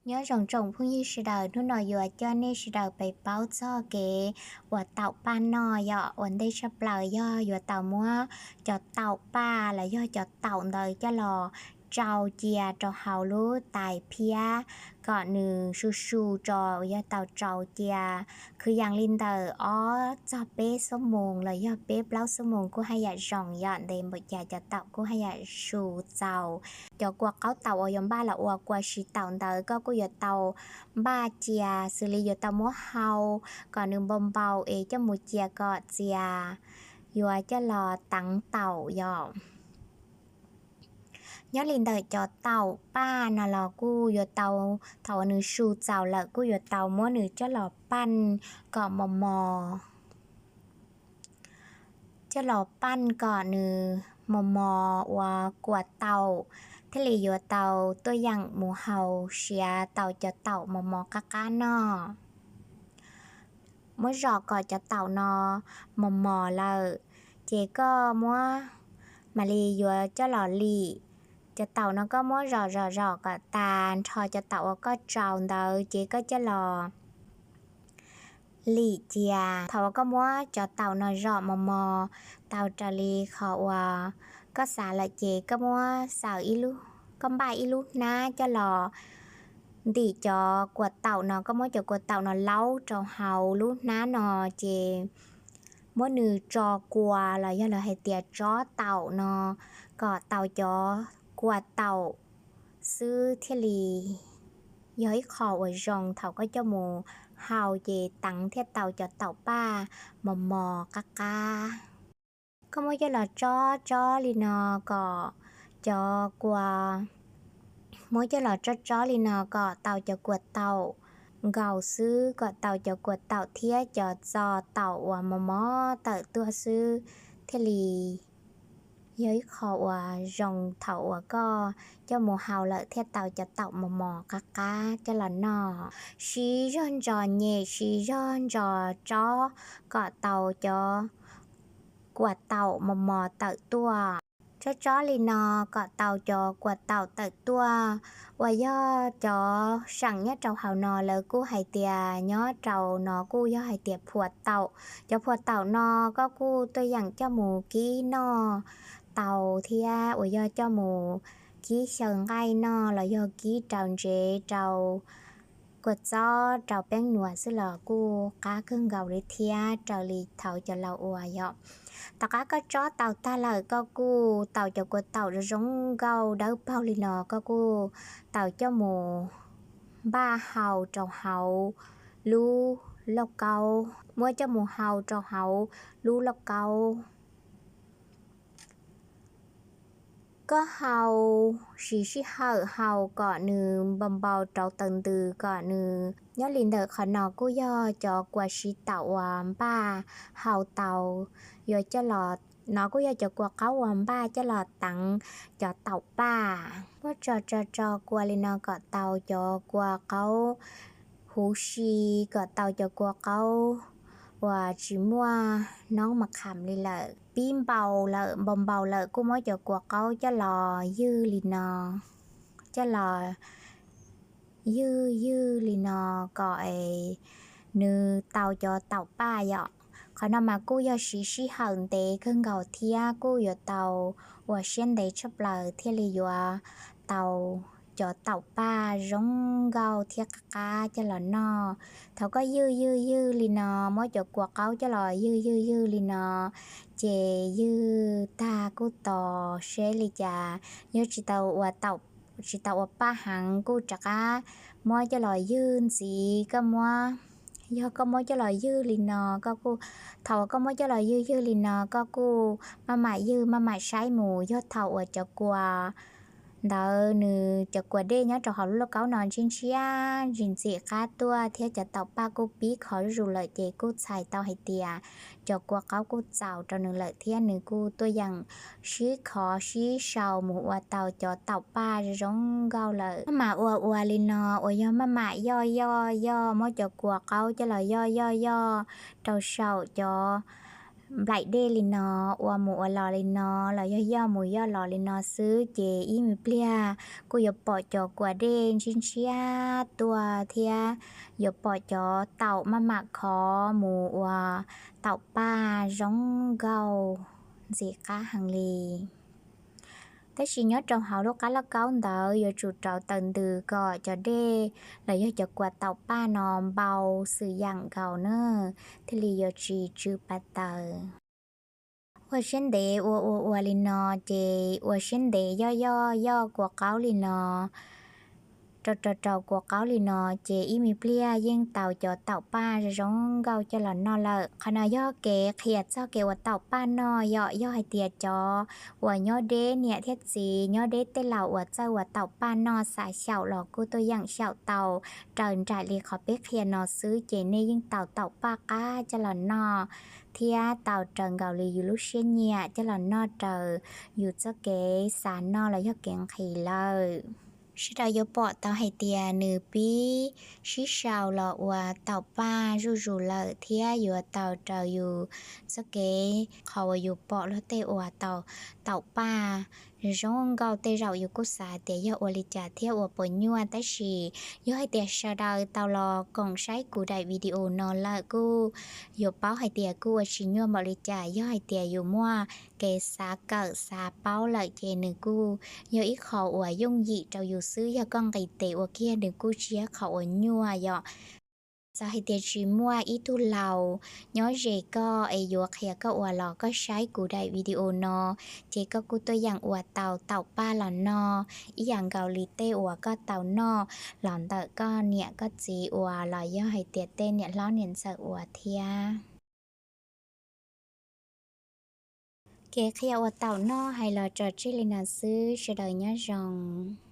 Nyob zoo tsoom phooj ywg sawv daws, hnub no yuav coj nej sawv daws pais paub txog kev ua taum paj noj yom. Ua ntej tshaj plaws yog yuav tau muab cov taum paj los yog cov taum ntawd coj los tsau cia rau hauv lub tais phiab kom nws su su tso, yog tau tsau cia kwv yees li ntawm ob txog peb xuab moos los yog peb plaub xuab moos kuj haj yam zoo yom. Ntev npaum cas cov taum kuj haj yam su txaus. Cov kua qaub taum uas yuav npaj los ua kua siv taum ntawd koj kuj yuav tau npaj cia xws li yuav tau muab hau kom nws npau npau es coj mus cia kom txias, yuav coj los teev taum yom. Nyob li ntawm cov taum paj no los kuj yuav tau, thaum uas nws su txaus lawm kuj yuav tau muab nws coj los paj kom mos mos, coj los paj kom nws mos mos ua kua taum thiaj li yuav tau tuaj yeem mus hau siav tau cov taum mos mos qab qab noj. Muab zom kom cov taum no mos mos lawm, ces koj muab, mam li yuav coj los lim. Cov taum no koj muab zom zom zom kom tas nrho cov taum uas koj tsau ntawd ces koj coj los lim cia. Thaum uas koj muab cov taum no zom mos mos tau raws li qhov uas koj xav lawm ces koj muab xaws ib lub, koj npaj ib lub hnab coj los ntim cov kua taum no. Koj muab cov kua taum no laub rau hauv lub hnab no, ces muab nws tso kua los yog lawv hais tias tsob taum no kom tau cov kua taum xwb thiaj li yog ib qho uas zoo thaum koj coj mus hau ces teev thiaj tau cov taum paj mos mos qab qab. Koj muab coj los tsob tsob li no kom cov kua, muab coj los tsob tsob li no kom tau cov kua taum nkaus xwb, kom tau cov kua taum thiab cov txo taum uas mos mos tawm tuaj xwb thiaj li yog ib qho uas zoo thaum uas koj coj mus hau lawm thiaj tau cov taum mos mos qab qab coj los noj. Siv zog ntsos nyem, siv zog ntsos tsob kom tau cov kua taum mos mos tawm tuaj. Tsob tsob li no kom tau cov kua taum tawm tuaj. Uas yog cov seem nyob rau hauv no lawv kuj hais tias nyob rau no kuj yog hais tias phua taum. Cov phua taum no koj kuj tuaj yeem coj mus kib noj tau thiab, uas yog coj mus kib xyaw nqaij noj los yog kib rau ntsev rau kua txob rau peeb nuam xwb los kuj qab kawg nkaus li thiab raws li thaum cov laus ua yom. Tom qab koj tsob tau tag lawm koj kuj tau cov kua taum zoo zoo nkauj dawb paug li no, koj kuj tau coj mus npaj hau rau hauv lub lauj kaub, muab coj mus hau rau hauv lub lauj kaub. Koj hau, siv sij hawm hau kom nws npau npau rauv taws ntws kom nws, nyob li ntawm qhov no kuj yog cov kua siv taum uas npaj hau tau, yuav coj los, no kuj yog cov kua qaub uas npaj coj los teev cov taum paj. Muab tso tso tso kua li no kom tau cov kua qaub huv si, kom tau cov kua qaub uas tsis muaj noob mas kham li lawm, pib npau lawm, npau npau lawm kuj muab cov kua qaub coj los ywg li no, coj los ywg ywg li no kom nws tau cov taum paj yom. Qhov no mas kuj yog siv sij hawm ntev kawg nkaus thiab kuj yuav tau ua siab ntev tshaj plaws thiaj li yuav tau cov taum paj zoo nkauj thiab qab qab coj los noj. Thaum koj ywg ywg ywg li no, muab cov kua qaub coj los ywg ywg ywg li no, ces ywg tag kuj tos seb li cas, yog tsis tau ua tau, tsis tau ua paj heev kuj rov qab muab coj los ywg ntxiv. Koj muab, yog koj muab coj los ywg li no, koj kuj, thaum uas koj muab coj los ywg ywg li no koj kuj maj mam ywg maj mam saib mus, yog thaum uas cov kua ntawd nws cov kua dej nyob rau hauv lub lauj kaub no ntshiab ntshiab ntsim ntxim qab tuaj thiab cov taum paj kuj pib khov zuj zus lawm ces kuj txhais tau hais tias cov kua qaub kuj txaus rau nws lawm thiab nws kuj tuaj yeem sib khov sib sau mus ua tau cov taum paj zoo nkauj lawm. Maj mam ua ua li no uas yog maj mam yoj yoj yoj, muab cov kua qaub coj los yoj yoj yoj rau saum cov nplaim dej li no, ua mus ua los li no, los yog yoj mus yoj los li no xwb ces ib me pliag kuj yuav pom cov kua dej ntshiab ntshiab tuaj thiab yuav pom cov taum maj mam khov mus ua taum paj zoo nkauj ntxim qab heev li. Tab sis nyob rau hauv lub qab lauj kaub ntawd yuav tsum rauv taws ntws kom cov dej los yog cov kua taum paj no npau xwm yam nkaus na, thiaj li yuav tsis tsw pa taws. Ua siab ntev ua ua ua li no, ces ua siab ntev yoj yoj yoj kua qaub li no, rau rau rau kua qaub li no, ces ib me pliag yeej tau cov taum paj zoo zoo nkauj coj los noj lawm. Qhov no yog kev qhia txog kev ua taum paj noj yom. Yog hais tias cov uas nyob deb niam thiab txiv, nyob deb tej laus uas txawj ua taum paj noj xav xyaum los kuj tuaj yeem xyaum tau raws nraim li qhov peb qhia no xwb, ces nej yeej tau taum paj qab coj los noj thiab tau raws nkaus li yus lub siab nyiam coj los noj raws yus txoj kev xav noj los yog kev nqhis lawm. Sawv daws yuav pom tau hais tias nws pib sib sau los ua taum paj zuj zus lawm thiab yuav tau raws yus txoj kev, qhov uas yus pom luag tej uas tau taum paj zoo nkauj tej zaum yus kuj xav tias yog ua li cas thiab ua puas nyuaj, tab sis yog hais tias sawv daws tau los koom saib kuv daim video no lawm kuj yuav paub hais tias kuj ua tsis nyuaj npaum li cas. Yog hais tias yus muaj kev xav kawm xav paub lawm ces nws kuj yog ib qho uas yooj yim rau yus xwb. Yog koj nqis tes ua kiag nws kuj tsis yog qhov uas nyuaj yom. Txawm hais tias tsis muaj ib tug laus nyob ze koj es yuav qhia koj ua los koj saib kuv daim video no, ces koj kuj tuaj yeem ua tau taum paj los noj ib yam nkaus li tej uas koj tau noj los ntawm koj niam koj txiv ua los yog hais tias tej niam hlob niam ntxawm ua thiab. Kev qhia ua taum noj hais los tso tseg li no xwb, sawv daws nyob zoo.